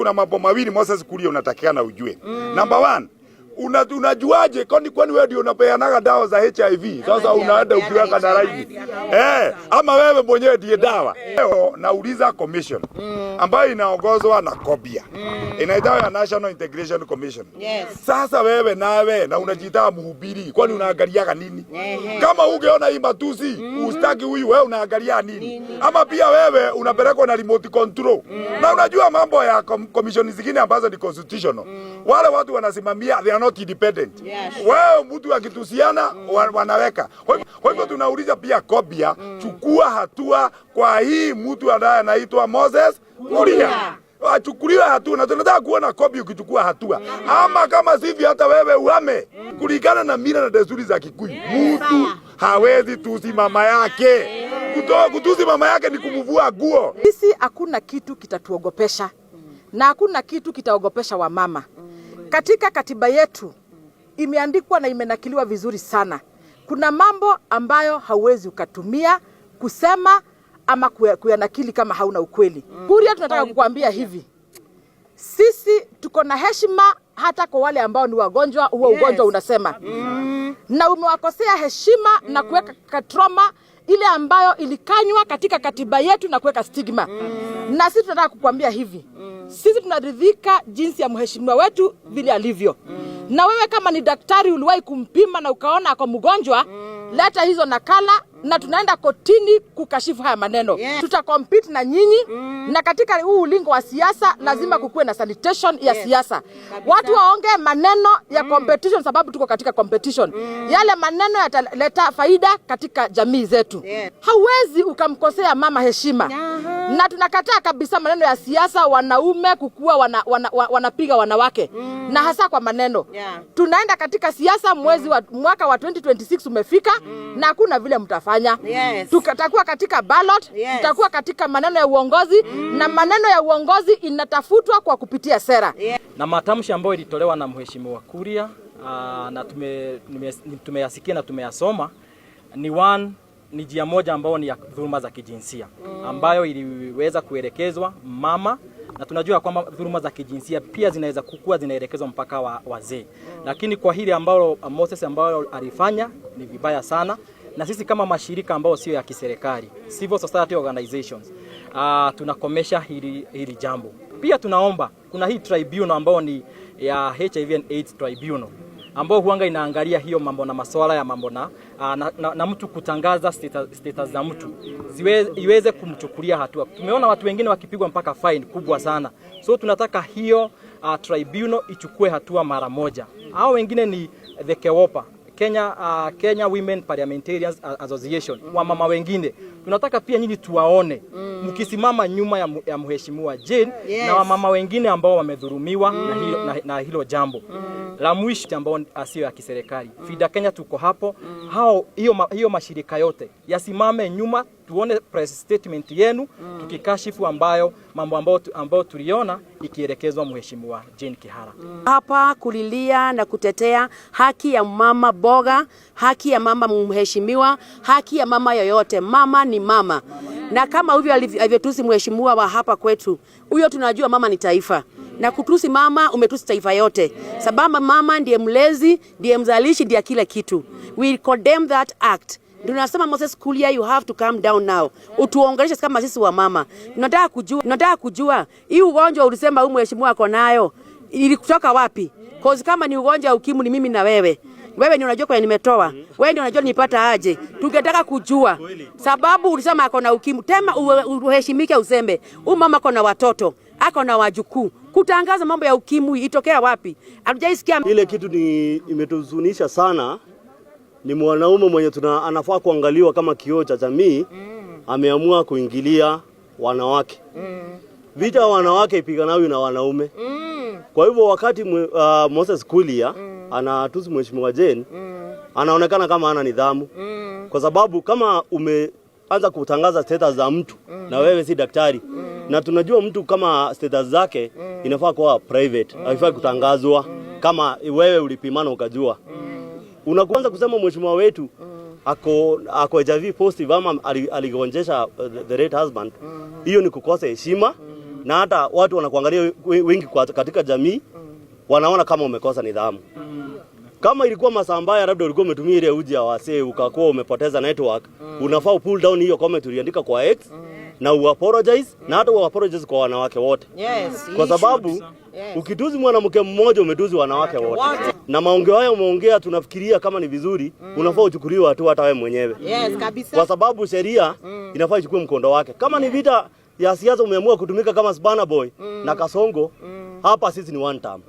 Kuna mambo mawili, Moses Kuria, unatakikana ujue. Number one, unajuaje kwani wewe ndio unapeanaga dawa za HIV? Sasa unaenda ukiweka na laini, ama wewe mwenyewe ndiye dawa? Leo nauliza commission ambayo inaongozwa na Kobia, inaitwa ya National Integration Commission. Sasa wewe nawe na unajiita mhubiri, kwani unaangaliaga nini? Kama ungeona hii matusi ustaki huyu, wewe unaangalia nini? Ama pia wewe unapelekwa na remote control? Na unajua mambo ya commission zingine ambazo ni constitutional, wale watu wanasimamia, they are not independent. Wewe mtu akitusiana wanaweka. Kwa hivyo tunauliza pia Kobia, chukua hatua kwa hii mtu ambaye anaitwa Moses Kuria, achukuliwe hatua, na tunataka kuona Kobia ukichukua hatua, ama kama sivyo hata wewe uhame. Kulingana na mila na desturi za Kikuyu, mtu hawezi tusi mama yake. Kutusi mama yake ni kumvua nguo. Sisi hakuna kitu kitatuogopesha na hakuna kitu kitaogopesha wamama. Katika katiba yetu imeandikwa na imenakiliwa vizuri sana. Kuna mambo ambayo hauwezi ukatumia kusema ama kuyanakili kama hauna ukweli. Kuria, tunataka kukuambia hivi, sisi tuko na heshima hata kwa wale ambao ni wagonjwa, huo ugonjwa unasema na umewakosea heshima na kuweka trauma ile ambayo ilikanywa katika katiba yetu na kuweka stigma. Na sisi tunataka kukuambia hivi, sisi tunaridhika jinsi ya mheshimiwa wetu vile alivyo. Na wewe kama ni daktari uliwahi kumpima na ukaona ako mgonjwa, leta hizo nakala na tunaenda kotini kukashifu haya maneno. Tutacompete na nyinyi na katika huu ulingo wa siasa lazima kukuwe na sanitation ya siasa. Watu waongee maneno ya competition sababu tuko katika competition. Yale maneno yataleta faida katika jamii zetu. Hauwezi ukamkosea mama heshima. Na tunakataa kabisa maneno ya siasa, wanaume kukuwa wanapiga wanawake na hasa kwa maneno. Tunaenda katika siasa, mwezi wa mwaka wa 2026 umefika na hakuna vile mtafanya. Tutakuwa katika ballot, tutakuwa katika maneno ya uongozi na maneno ya uongozi inatafutwa kwa kupitia sera. Na matamshi ambayo ilitolewa na Mheshimiwa Kuria na tumeyasikia na tumeyasoma ni njia moja ambayo ni ya dhuluma za kijinsia ambayo iliweza kuelekezwa mama, na tunajua kwamba dhuluma za kijinsia pia zinaweza kukua zinaelekezwa mpaka wazee, lakini kwa hili ambalo Moses ambayo alifanya ni vibaya sana, na sisi kama mashirika ambayo sio ya kiserikali, civil society organizations, tunakomesha hili jambo. Pia tunaomba kuna hii tribunal ambayo ni ya HIV and AIDS tribunal ambao huanga inaangalia hiyo mambo na masuala ya mambo na mtu kutangaza status za mtu iweze kumchukulia hatua. Tumeona watu wengine wakipigwa mpaka fine kubwa sana, so tunataka hiyo tribunal ichukue hatua mara moja. Hao wengine ni the KEWOPA, Kenya Women Parliamentarians Association, wamama wengine tunataka pia nyinyi tuwaone mkisimama nyuma ya mheshimiwa Jane na wamama wengine ambao wamedhulumiwa na hilo jambo la mwisho ambao sio ya kiserikali. FIDA Kenya tuko hapo. Hao hiyo mashirika yote yasimame nyuma, tuone press statement yenu tukikashifu ambayo mambo ambayo tuliona ikielekezwa mheshimiwa Jane Kihara. Hapa kulilia na kutetea haki ya mama boga, haki ya mama mheshimiwa, haki ya mama yoyote. Mama ni mama, na kama hivyo alivyotusi mheshimiwa wa hapa kwetu, huyo tunajua mama ni taifa na kutusi mama umetusi taifa yote, sababu mama ndiye mlezi, ndiye mzalishi, ndiye kila kitu. We condemn that act. Tunasema Moses Kuria, you have to calm down now. Utuongeleshe kama sisi wa mama. Tunataka kujua hii ugonjwa ulisema huyu mheshimiwa ako nayo ilikutoka wapi? 'Cause kama ni ugonjwa wa ukimwi ni mimi na wewe. Wewe ndio unajua kwenye nimetoa. Wewe ndio unajua nipata aje. Tungetaka kujua sababu ulisema ako na ukimwi. Tena uheshimike useme huyu mama ako na watoto, ako na wajukuu. Kutangaza mambo ya ukimwi itokea wapi? Hatujaisikia. Ile kitu ni imetuhuzunisha sana ni mwanaume mwenye anafaa kuangaliwa kama kioo cha jamii ameamua kuingilia wanawake. Vita ya wanawake ipiganawi na wanaume. Kwa hivyo wakati Moses Kuria anatusi mheshimiwa Jane, anaonekana kama hana nidhamu, kwa sababu kama umeanza kutangaza status za mtu na wewe si daktari, na tunajua mtu kama status zake inafaa kuwa private, haifai kutangazwa kama wewe ulipimana ukajua. Unaanza kusema mheshimiwa wetu ako HIV positive ama aligonjesha the late husband, hiyo ni kukosa heshima. Na hata watu wanakuangalia wengi katika jamii wanaona kama umekosa nidhamu. Kama ilikuwa masaa mbaya, labda ulikuwa umetumia ile uji ya wasee ukakuwa umepoteza network, unafaa pull down hiyo comment uliandika kwa X na uapologize na hata uapologize kwa wanawake wote. Kwa sababu ukituzi mwanamke mmoja, umetuzi wanawake wote. Na maongeo hayo umeongea, tunafikiria kama ni vizuri, unafaa uchukuliwe hatua hata wewe mwenyewe. Yes, kabisa. Kwa sababu sheria inafaa ichukue mkondo wake. Kama ni vita ya siasa umeamua kutumika kama spanner boy na Kasongo, hapa sisi ni one term.